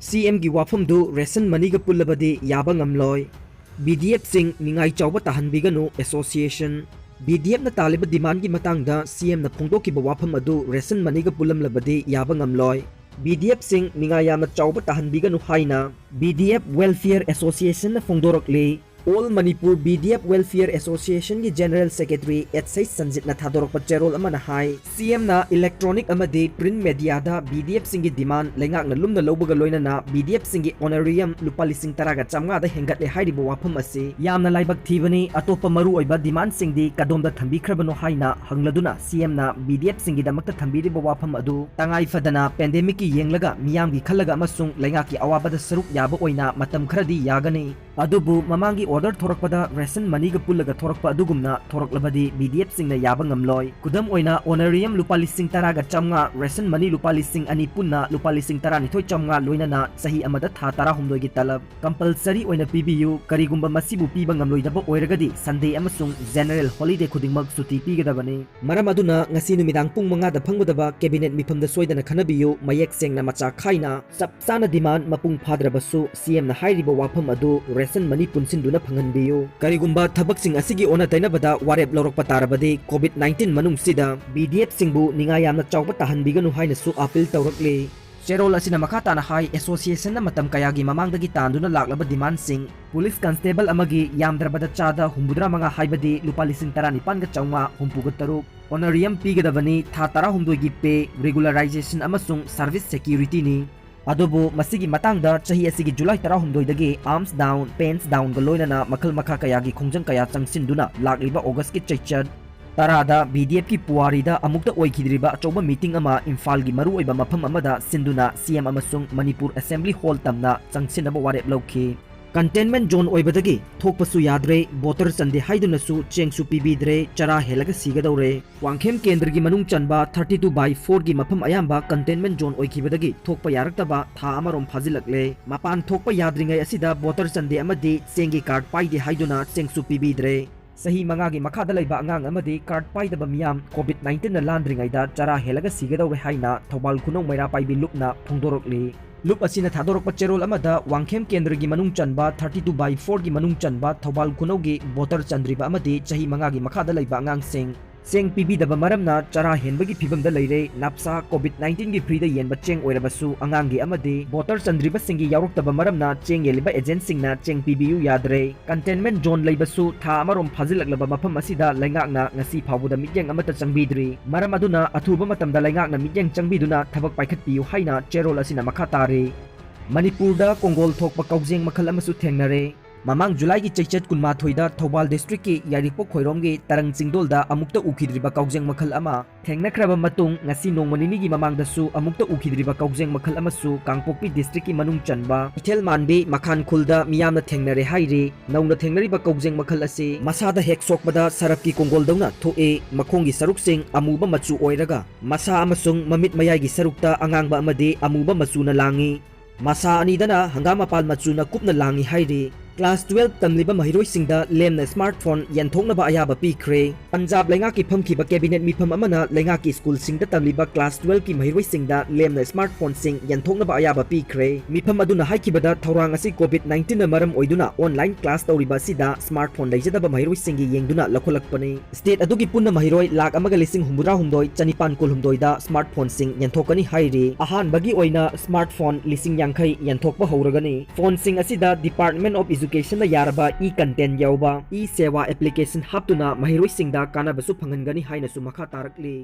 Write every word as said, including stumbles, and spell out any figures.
ꯁꯤ ꯑꯦꯝꯒꯤ ꯋꯥꯐꯝꯗꯨ ꯔꯦꯁꯟ ꯃꯅꯤꯒ ꯄꯨꯜꯂꯕꯗꯤ ꯌꯥꯕ ꯉꯝꯂꯣꯏ꯫ ꯕꯤ ꯗꯤ ꯑꯦꯐꯁꯤꯡ ꯅꯤꯡꯉꯥꯏ ꯆꯥꯎꯕ ꯇꯥꯍꯟꯕꯤꯒꯅꯨ ꯑꯦꯁꯣꯁꯤꯌꯦꯁꯟ꯫ ꯕꯤ ꯗꯤ ꯑꯦꯐꯅ ꯇꯥꯜꯂꯤꯕ ꯗꯤꯃꯥꯟꯒꯤ ꯃꯇꯥꯡꯗ ꯁꯤ ꯑꯦꯝꯅ ꯐꯣꯡꯗꯣꯛꯈꯤꯕ ꯋꯥꯐꯝ ꯑꯗꯨ ꯔꯦꯁꯟ ꯃꯅꯤꯒ ꯄꯨꯜꯂꯝꯂꯕꯗꯤ ꯌꯥꯕ ꯉꯝꯂꯣꯏ꯫ ꯕꯤ ꯗꯤ ꯑꯦꯐꯁꯤꯡ ꯅꯤꯡꯉꯥꯏ ꯌꯥꯝꯅ ꯆꯥꯎꯕ ꯇꯥꯍꯟꯕꯤꯒꯅꯨ ꯍꯥꯏꯅ ꯕꯤ ꯗꯤ ꯑꯦꯐ ꯋꯦꯜꯐꯤꯌꯔ ꯑꯦꯁꯣꯁꯤꯌꯦꯁꯟꯅ ꯐꯣꯡꯗꯣꯔꯛꯂꯤ꯫ All Manipur B D F welfare ꯑꯦꯁꯣꯁꯤꯌꯦꯁꯟꯒꯤ ꯖꯦꯅꯔꯦꯜ ꯁꯦꯀ꯭ꯔꯦꯇꯔꯤ ꯑꯦꯆ ꯑꯩꯆ ꯁꯟꯖꯤꯠꯅ ꯊꯥꯗꯣꯔꯛꯄ ꯆꯦꯔꯣꯜ ꯑꯃꯅ ꯍꯥꯏ, ꯁꯤ ꯑꯦꯝꯅ ꯏꯂꯦꯛꯇ꯭ꯔꯣꯅꯤꯛ ꯑꯃꯗꯤ ꯄ꯭ꯔꯤꯟꯠ ꯃꯦꯗꯤꯌꯥꯗ ꯕꯤ ꯗꯤ ꯑꯦꯐꯁꯤꯡꯒꯤ ꯗꯤꯃꯥꯟ ꯂꯩꯉꯥꯛꯅ ꯂꯨꯝꯅ ꯂꯧꯕꯒ ꯂꯣꯏꯅꯅ ꯕꯤ ꯗꯤ ꯑꯦꯐꯁꯤꯡꯒꯤ ꯑꯣꯅꯔꯤꯌꯝ ꯂꯨꯄꯥ ꯂꯤꯁꯤꯡ ꯇꯔꯥꯒ ꯆꯥꯝꯃꯉꯥꯗ ꯍꯦꯟꯒꯠꯂꯦ ꯍꯥꯏꯔꯤꯕ ꯋꯥꯐꯝ ꯑꯁꯤ ꯌꯥꯝꯅ ꯂꯥꯏꯕꯛ ꯊꯤꯕꯅꯤ꯫ ꯑꯇꯣꯞꯄ ꯃꯔꯨꯑꯣꯏꯕ ꯗꯤꯃꯥꯟꯁꯤꯡꯗꯤ ꯀꯗꯣꯝꯗ ꯊꯝꯕꯤꯈ꯭ꯔꯕꯅꯣ ꯍꯥꯏꯅ ꯍꯪꯂꯗꯨꯅ ꯁꯤ ꯑꯦꯝꯅ ꯕꯤ ꯗꯤ ꯑꯦꯐꯁꯤꯡꯒꯤꯗꯃꯛꯇ ꯊꯝꯕꯤꯔꯤꯕ ꯋꯥꯐꯝ ꯑꯗꯨ ꯇꯉꯥꯏ ꯐꯗꯅ ꯄꯦꯟꯗꯦꯃꯤꯛꯀꯤ ꯌꯦꯡꯂꯒ ꯃꯤꯌꯥꯝꯒꯤ ꯈꯜꯂꯒ ꯑꯃꯁꯨꯡ ꯂꯩꯉꯥꯛꯀꯤ ꯑꯋꯥꯕꯗ ꯁꯔꯨꯛ ꯌꯥꯕ ꯑꯣꯏꯅ ꯃꯇꯝ ꯈꯔꯗꯤ ꯌꯥꯒꯅꯤ꯫ ꯑꯗꯨꯕꯨ ꯃꯃꯥꯡꯒꯤ ꯑꯣꯔꯗꯔ ꯊꯣꯔꯛꯄꯗ ꯔꯦꯁꯟ ꯃꯅꯤꯒ ꯄꯨꯜꯂꯒ ꯊꯣꯔꯛꯄ ꯑꯗꯨꯒꯨꯝꯅ ꯊꯣꯔꯛꯂꯕꯗꯤ ꯕꯤ ꯗꯤ ꯑꯦꯐꯁꯤꯡꯅ ꯌꯥꯕ ꯉꯝꯂꯣꯏ꯫ ꯈꯨꯗꯝ ꯑꯣꯏꯅ ꯑꯣꯅꯔꯤꯌꯝ ꯂꯨꯄꯥ ꯂꯤꯁꯤꯡ ꯇꯔꯥꯒ ꯆꯥꯝꯃꯉꯥ, ꯔꯦꯁꯟ ꯃꯅꯤ ꯂꯨꯄꯥ ꯂꯤꯁꯤꯡ ꯑꯅꯤ ꯄꯨꯟꯅ ꯂꯨꯄꯥ ꯂꯤꯁꯤꯡ ꯇꯔꯥꯅꯤꯊꯣꯏ ꯆꯥꯝꯃꯉꯥ ꯂꯣꯏꯅꯅ ꯆꯍꯤ ꯑꯃꯗ ꯊꯥ ꯇꯔꯥꯍꯨꯝꯗꯣꯏꯒꯤ ꯇꯂꯕ ꯀꯝꯄꯜꯁꯔꯤ ꯑꯣꯏꯅ ꯄꯤꯕꯤꯌꯨ꯫ ꯀꯔꯤꯒꯨꯝꯕ ꯃꯁꯤꯕꯨ ꯄꯤꯕ ꯉꯝꯂꯣꯏꯗꯕ ꯑꯣꯏꯔꯒꯗꯤ ꯁꯟꯗꯦ ꯑꯃꯁꯨꯡ ꯖꯦꯅꯔꯦꯜ ꯍꯣꯂꯤꯗꯦ ꯈꯨꯗꯤꯡꯃꯛ ꯁꯨꯇꯤ ꯄꯤꯒꯗꯕꯅꯤ꯫ ꯃꯔꯝ ꯑꯗꯨꯅ ꯉꯁꯤ ꯅꯨꯃꯤꯗꯥꯡ ꯄꯨꯡ ꯃꯉꯥꯗ ꯐꯝꯒꯗꯕ ꯀꯦꯕꯤꯅꯦꯠ ꯃꯤꯐꯝꯗ ꯁꯣꯏꯗꯅ ꯈꯟꯅꯕꯤꯌꯨ꯫ ꯃꯌꯦꯛ ꯁꯦꯡꯅ ꯃꯆꯥ ꯈꯥꯏꯅ ꯆꯞ ꯆꯥꯅ ꯗꯤꯃꯥꯟ ꯃꯄꯨꯡ ꯐꯥꯗ꯭ꯔꯕꯁꯨ ꯁꯤ ꯑꯦꯝꯅ ꯍꯥꯏꯔꯤꯕ ꯋꯥꯐꯝ ꯑꯗꯨ ꯔꯦꯁꯟ ꯃꯅꯤ ꯄꯨꯟꯁꯤꯟꯗꯨꯅ ꯐꯪꯍꯟꯕꯤꯌꯨ꯫ ꯀꯔꯤꯒꯨꯝꯕ ꯊꯕꯛꯁꯤꯡ ꯑꯁꯤꯒꯤ ꯑꯣꯟꯅ ꯇꯩꯅꯕꯗ ꯋꯥꯔꯦꯞ ꯂꯧꯔꯛꯄ ꯇꯥꯔꯕꯗꯤ ꯀꯣꯚꯤꯗ ꯅꯥꯏꯟꯇꯤꯟ ꯃꯅꯨꯡꯁꯤꯗ ꯕꯤ ꯗꯤ ꯑꯦꯐꯁꯤꯡꯕꯨ ꯅꯤꯡꯉꯥꯏ ꯌꯥꯝꯅ ꯆꯥꯎꯕ ꯇꯥꯍꯟꯕꯤꯒꯅꯨ ꯍꯥꯏꯅꯁꯨ ꯑꯥꯄꯤꯜ ꯇꯧꯔꯛꯂꯤ꯫ ꯆꯦꯔꯣꯜ ꯑꯁꯤꯅ ꯃꯈꯥ ꯇꯥꯅ ꯍꯥꯏ, ꯑꯦꯁꯣꯁꯤꯌꯦꯁꯟꯅ ꯃꯇꯝ ꯀꯌꯥꯒꯤ ꯃꯃꯥꯡꯗꯒꯤ ꯇꯥꯟꯗꯨꯅ ꯂꯥꯛꯂꯕ ꯗꯤꯃꯥꯟꯁꯤꯡ, ꯄꯨꯂꯤꯁ ꯀꯟꯁꯇꯦꯕꯜ ꯑꯃꯒꯤ ꯌꯥꯝꯗ꯭ꯔꯕꯗ ꯆꯥꯗ ꯍꯨꯝꯐꯨꯇꯔꯥ ꯃꯉꯥ ꯍꯥꯏꯕꯗꯤ ꯂꯨꯄꯥ ꯂꯤꯁꯤꯡ ꯇꯔꯥꯅꯤꯄꯥꯟꯒ ꯆꯥꯝꯃꯉꯥ ꯍꯨꯝꯐꯨꯒ ꯇꯔꯨꯛ ꯑꯣꯅꯔꯤꯌꯝ ꯄꯤꯒꯗꯕꯅꯤ, ꯊꯥ ꯇꯔꯥꯍꯨꯝꯗꯣꯏꯒꯤ ꯄꯦ, ꯔꯤꯒꯨꯂꯔꯥꯏꯖꯦꯁꯟ ꯑꯃꯁꯨꯡ ꯁꯔꯚꯤꯁ ꯁꯦꯀ꯭ꯌꯨꯔꯤꯇꯤꯅꯤ꯫ ꯑꯗꯨꯕꯨ ꯃꯁꯤꯒꯤ ꯃꯇꯥꯡꯗ ꯆꯍꯤ ꯑꯁꯤꯒꯤ ꯖꯨꯂꯥꯏ ꯇꯔꯥꯍꯨꯝꯗꯣꯏꯗꯒꯤ ꯑꯥꯔꯝꯁ ꯗꯥꯎꯟ, ꯄꯦꯟꯁ ꯗꯥꯎꯟꯒ ꯂꯣꯏꯅꯅ ꯃꯈꯜ ꯃꯈꯥ ꯀꯌꯥꯒꯤ ꯈꯣꯡꯖꯪ ꯀꯌꯥ ꯆꯪꯁꯤꯟꯗꯨꯅ ꯂꯥꯛꯂꯤꯕ ꯑꯣꯒꯁꯀꯤ ꯆꯩꯆꯠ ꯇꯔꯥꯗ ꯕꯤ ꯗꯤ ꯑꯦꯐꯀꯤ ꯄꯨꯋꯥꯔꯤꯗ ꯑꯃꯨꯛꯇ ꯑꯣꯏꯈꯤꯗ꯭ꯔꯤꯕ ꯑꯆꯧꯕ ꯃꯤꯇꯤꯡ ꯑꯃ ꯏꯝꯐꯥꯜꯒꯤ ꯃꯔꯨꯑꯣꯏꯕ ꯃꯐꯝ ꯑꯃꯗ ꯁꯤꯟꯗꯨꯅ ꯁꯤ ꯑꯦꯝ ꯑꯃꯁꯨꯡ ꯃꯅꯤꯄꯨꯔ ꯑꯦꯁꯦꯝꯕ꯭ꯂꯤ ꯍꯣꯜ ꯇꯝꯅ ꯆꯪꯁꯤꯟꯅꯕ ꯋꯥꯔꯦꯞ ꯂꯧꯈꯤ꯫ ꯀꯟꯇꯦꯟꯃꯦꯟ ꯖꯣꯟ ꯑꯣꯏꯕꯗꯒꯤ ꯊꯣꯛꯄꯁꯨ ꯌꯥꯗ꯭ꯔꯦ, ꯕꯣꯇꯔ ꯆꯟꯗꯦ ꯍꯥꯏꯗꯨꯅꯁꯨ ꯆꯦꯡꯁꯨ ꯄꯤꯕꯤꯗ꯭ꯔꯦ, ꯆꯔꯥ ꯍꯦꯜꯂꯒ ꯁꯤꯒꯗꯧꯔꯦ꯫ ꯋꯥꯡꯈꯦꯝ ꯀꯦꯟꯗ꯭ꯔꯒꯤ ꯃꯅꯨꯡ ꯆꯟꯕ thirty two by four ꯒꯤ ꯃꯐꯝ ꯑꯌꯥꯝꯕ ꯀꯟꯇꯦꯟꯃꯦꯟ ꯖꯣꯟ ꯑꯣꯏꯈꯤꯕꯗꯒꯤ ꯊꯣꯛꯄ ꯌꯥꯔꯛꯇꯕ ꯊꯥ ꯑꯃꯔꯣꯝ ꯐꯥꯖꯤꯜꯂꯛꯂꯦ꯫ ꯃꯄꯥꯟ ꯊꯣꯛꯄ ꯌꯥꯗ꯭ꯔꯤꯉꯩ ꯑꯁꯤꯗ ꯕꯣꯇꯔ ꯆꯟꯗꯦ ꯑꯃꯗꯤ ꯆꯦꯡꯒꯤ ꯀꯥꯔꯗ ꯄꯥꯏꯗꯦ ꯍꯥꯏꯗꯨꯅ ꯆꯦꯡꯁꯨ ꯄꯤꯕꯤꯗ꯭ꯔꯦ꯫ ꯆꯍꯤ ꯃꯉꯥꯒꯤ ꯃꯈꯥꯗ ꯂꯩꯕ ꯑꯉꯥꯡ ꯑꯃꯗꯤ ꯀꯥꯔꯗ ꯄꯥꯏꯗꯕ ꯃꯤꯌꯥꯝ ꯀꯣꯚꯤꯗ ꯅꯥꯏꯟꯇꯤꯟꯅ ꯂꯥꯟꯗ꯭ꯔꯤꯉꯩꯗ ꯆꯔꯥ ꯍꯦꯜꯂꯒ ꯁꯤꯒꯗꯧꯔꯦ ꯍꯥꯏꯅ ꯊꯧꯕꯥꯜ ꯈꯨꯅꯧ ꯃꯩꯔꯥ ꯄꯥꯏꯕꯤ ꯂꯨꯞꯅ ꯐꯣꯡꯗꯣꯔꯛꯂꯤ꯫ ꯂꯨꯞ ꯑꯁꯤꯅ ꯊꯥꯗꯣꯔꯛꯄ ꯆꯦꯔꯣꯜ ꯑꯃꯗ ꯋꯥꯡꯈꯦꯝ ꯀꯦꯟꯗ꯭ꯔꯒꯤ ꯃꯅꯨꯡ ꯆꯟꯕ thirty two by four ꯒꯤ ꯃꯅꯨꯡ ꯆꯟꯕ ꯊꯧꯕꯥꯜ ꯈꯨꯅꯧꯒꯤ ꯚꯣꯇꯔ ꯆꯟꯗ꯭ꯔꯤꯕ ꯑꯃꯗꯤ ꯆꯍꯤ ꯃꯉꯥꯒꯤ ꯃꯈꯥꯗ ꯂꯩꯕ ꯑꯉꯥꯡꯁꯤꯡ ꯆꯦꯡ ꯄꯤꯕꯤꯗꯕ ꯃꯔꯝꯅ ꯆꯔꯥ ꯍꯦꯟꯕꯒꯤ ꯐꯤꯕꯝꯗ ꯂꯩꯔꯦ꯫ ꯅꯥꯞꯁꯥ ꯀꯣꯚꯤꯗ ꯅꯥꯏꯟꯇꯤꯟꯒꯤ ꯐ꯭ꯔꯤꯗ ꯌꯦꯟꯕ ꯆꯦꯡ ꯑꯣꯏꯔꯕꯁꯨ ꯑꯉꯥꯡꯒꯤ ꯑꯃꯗꯤ ꯚꯣꯇꯔ ꯆꯟꯗ꯭ꯔꯤꯕꯁꯤꯡꯒꯤ ꯌꯥꯎꯔꯛꯇꯕ ꯃꯔꯝꯅ ꯆꯦꯡ ꯌꯦꯜꯂꯤꯕ ꯑꯦꯖꯦꯟꯁꯤꯡꯅ ꯆꯦꯡ ꯄꯤꯕꯤꯌꯨ ꯌꯥꯗ꯭ꯔꯦ꯫ ꯀꯟꯇꯦꯟꯃꯦꯟ ꯖꯣꯟ ꯂꯩꯕꯁꯨ ꯊꯥ ꯑꯃꯔꯣꯝ ꯐꯥꯖꯤꯜꯂꯛꯂꯕ ꯃꯐꯝ ꯑꯁꯤꯗ ꯂꯩꯉꯥꯛꯅ ꯉꯁꯤ ꯐꯥꯎꯕꯗ ꯃꯤꯠꯌꯦꯡ ꯑꯃꯠꯇ ꯆꯪꯕꯤꯗ꯭ꯔꯤ꯫ ꯃꯔꯝ ꯑꯗꯨꯅ ꯑꯊꯨꯕ ꯃꯇꯝꯗ ꯂꯩꯉꯥꯛꯅ ꯃꯤꯠꯌꯦꯡ ꯆꯪꯕꯤꯗꯨꯅ ꯊꯕꯛ ꯄꯥꯏꯈꯠꯄꯤꯌꯨ ꯍꯥꯏꯅ ꯆꯦꯔꯣꯜ ꯑꯁꯤꯅ ꯃꯈꯥ ꯇꯥꯔꯤ꯫ ꯃꯅꯤꯄꯨꯔꯗ ꯀꯣꯡꯒꯣꯜ ꯊꯣꯛꯄ ꯀꯥꯎꯖꯦꯡ ꯃꯈꯜ ꯑꯃꯁꯨ ꯊꯦꯡꯅꯔꯦ꯫ ꯃꯃꯥꯡ ꯖꯨꯂꯥꯏꯒꯤ ꯆꯩꯆꯠ ꯀꯨꯟꯃꯥꯊꯣꯏꯗ ꯊꯧꯕꯥꯜ ꯗꯤꯁꯇ꯭ꯔꯤꯛꯀꯤ ꯌꯥꯏꯔꯤꯄꯣꯛ ꯈꯣꯏꯔꯣꯝꯒꯤ ꯇꯔꯪ ꯆꯤꯡꯗꯣꯜꯗ ꯑꯃꯨꯛꯇ ꯎꯈꯤꯗ꯭ꯔꯤꯕ ꯀꯥꯎꯖꯦꯡ ꯃꯈꯜ ꯑꯃ ꯊꯦꯡꯅꯈ꯭ꯔꯕ ꯃꯇꯨꯡ, ꯉꯁꯤ ꯅꯣꯡꯃ ꯅꯤꯅꯤꯒꯤ ꯃꯃꯥꯡꯗꯁꯨ ꯑꯃꯨꯛꯇ ꯎꯈꯤꯗ꯭ꯔꯤꯕ ꯀꯥꯎꯖꯦꯡ ꯃꯈꯜ ꯑꯃꯁꯨ ꯀꯥꯡꯄꯣꯛꯄꯤ ꯗꯤꯁꯇ꯭ꯔꯤꯛꯀꯤ ꯃꯅꯨꯡ ꯆꯟꯕ ꯀꯩꯊꯦꯜ ꯃꯥꯟꯕꯤ ꯃꯈꯥꯟ ꯈꯨꯜꯗ ꯃꯤꯌꯥꯝꯅ ꯊꯦꯡꯅꯔꯦ ꯍꯥꯏꯔꯤ꯫ ꯅꯧꯅ ꯊꯦꯡꯅꯔꯤꯕ ꯀꯥꯎꯖꯦꯡ ꯃꯈꯜ ꯑꯁꯤ ꯃꯁꯥꯗ ꯍꯦꯛ ꯁꯣꯛꯄꯗ ꯁꯔꯞꯀꯤ ꯀꯣꯡꯒꯣꯜꯗꯧꯅ ꯊꯣꯛꯏ꯫ ꯃꯈꯣꯡꯒꯤ ꯁꯔꯨꯛꯁꯤꯡ ꯑꯃꯨꯕ ꯃꯆꯨ ꯑꯣꯏꯔꯒ ꯃꯁꯥ ꯑꯃꯁꯨꯡ ꯃꯃꯤꯠ ꯃꯌꯥꯏꯒꯤ ꯁꯔꯨꯛꯇ ꯑꯉꯥꯡꯕ ꯑꯃꯗꯤ ꯑꯃꯨꯕ ꯃꯆꯨꯅ ꯂꯥꯡꯏ꯫ ꯃꯁꯥ ꯑꯅꯤꯗꯅ ꯍꯪꯒꯥꯝ ꯃꯄꯥꯜ ꯃꯆꯨꯅ ꯀꯨꯞꯅ ꯂꯥꯡꯏ ꯍꯥꯏꯔꯤ꯫ ꯀ꯭ꯂꯥꯁ ꯇꯨꯋꯦꯜꯕ ꯇꯝꯂꯤꯕ ꯃꯍꯩꯔꯣꯏꯁꯤꯡꯗ ꯂꯦꯝꯅ ꯁ꯭ꯃꯥꯔꯠ ꯐꯣꯟ ꯌꯦꯟꯊꯣꯛꯅꯕ ꯑꯌꯥꯕ ꯄꯤꯈ꯭ꯔꯦ꯫ ꯄꯟꯖꯥꯕ ꯂꯩꯉꯥꯛꯀꯤ ꯐꯝꯈꯤꯕ ꯀꯦꯕꯤꯅꯦꯠ ꯃꯤꯐꯝ ꯑꯃꯅ ꯂꯩꯉꯥꯛꯀꯤ ꯁ꯭ꯀꯨꯜꯁꯤꯡꯗ ꯇꯝꯂꯤꯕ ꯀ꯭ꯂꯥꯁ ꯇꯨꯋꯦꯜꯕꯀꯤ ꯃꯍꯩꯔꯣꯏꯁꯤꯡꯗ ꯂꯦꯝꯅ ꯁ꯭ꯃꯥꯔꯠ ꯐꯣꯟꯁꯤꯡ ꯌꯦꯟꯊꯣꯛꯅꯕ ꯑꯌꯥꯕ ꯄꯤꯈ꯭ꯔꯦ꯫ ꯃꯤꯐꯝ ꯑꯗꯨꯅ ꯍꯥꯏꯈꯤꯕꯗ, ꯊꯧꯔꯥꯡ ꯑꯁꯤ ꯀꯣꯚꯤꯗ ꯅꯥꯏꯟꯇꯤꯟꯅ ꯃꯔꯝ ꯑꯣꯏꯗꯨꯅ ꯑꯣꯟꯂꯥꯏꯟ ꯀ꯭ꯂꯥꯁ ꯇꯧꯔꯤꯕ ꯑꯁꯤꯗ ꯁ꯭ꯃꯥꯔꯠ ꯐꯣꯟ ꯂꯩꯖꯗꯕ ꯃꯍꯩꯔꯣꯏꯁꯤꯡꯒꯤ ꯌꯦꯡꯗꯨꯅ ꯂꯧꯈꯠꯂꯛꯄꯅꯤ꯫ ꯁ꯭ꯇꯦꯠ ꯑꯗꯨꯒꯤ ꯄꯨꯟꯅ ꯃꯍꯩꯔꯣꯏ ꯂꯥꯈ ꯑꯃꯒ ꯂꯤꯁꯤꯡ ꯍꯨꯝꯐꯨꯇꯔꯥꯍꯨꯝꯗꯣꯏ ꯆꯅꯤꯄꯥꯟ ꯀꯨꯟꯍꯨꯝꯗꯣꯏꯗ ꯁ꯭ꯃꯥꯔꯠ ꯐꯣꯟꯁꯤꯡ ꯌꯦꯟꯊꯣꯛꯀꯅꯤ ꯍꯥꯏꯔꯤ꯫ ꯑꯍꯥꯟꯕꯒꯤ ꯑꯣꯏꯅ ꯁ꯭ꯃꯥꯔꯠ ꯐꯣꯟ ꯂꯤꯁꯤꯡ ꯌꯥꯡꯈꯩ ꯌꯦꯟꯊꯣꯛꯄ ꯍꯧꯔꯒꯅꯤ꯫ ꯐꯣꯟꯁꯤꯡ ꯑꯁꯤꯗ Department of Educationꯅ ꯌꯥꯔꯕ ꯏ ꯀꯟꯇꯦꯟ ꯌꯥꯎꯕ ꯏ ꯁꯦꯋꯥ ꯑꯦꯄ꯭ꯂꯤꯀꯦꯁꯟ ꯍꯥꯞꯇꯨꯅ ꯃꯍꯩꯔꯣꯏꯁꯤꯡꯗ ꯀꯥꯟꯅꯕꯁꯨ ꯐꯪꯍꯟꯒꯅꯤ ꯍꯥꯏꯅꯁꯨ ꯃꯈꯥ ꯇꯥꯔꯛꯂꯤ꯫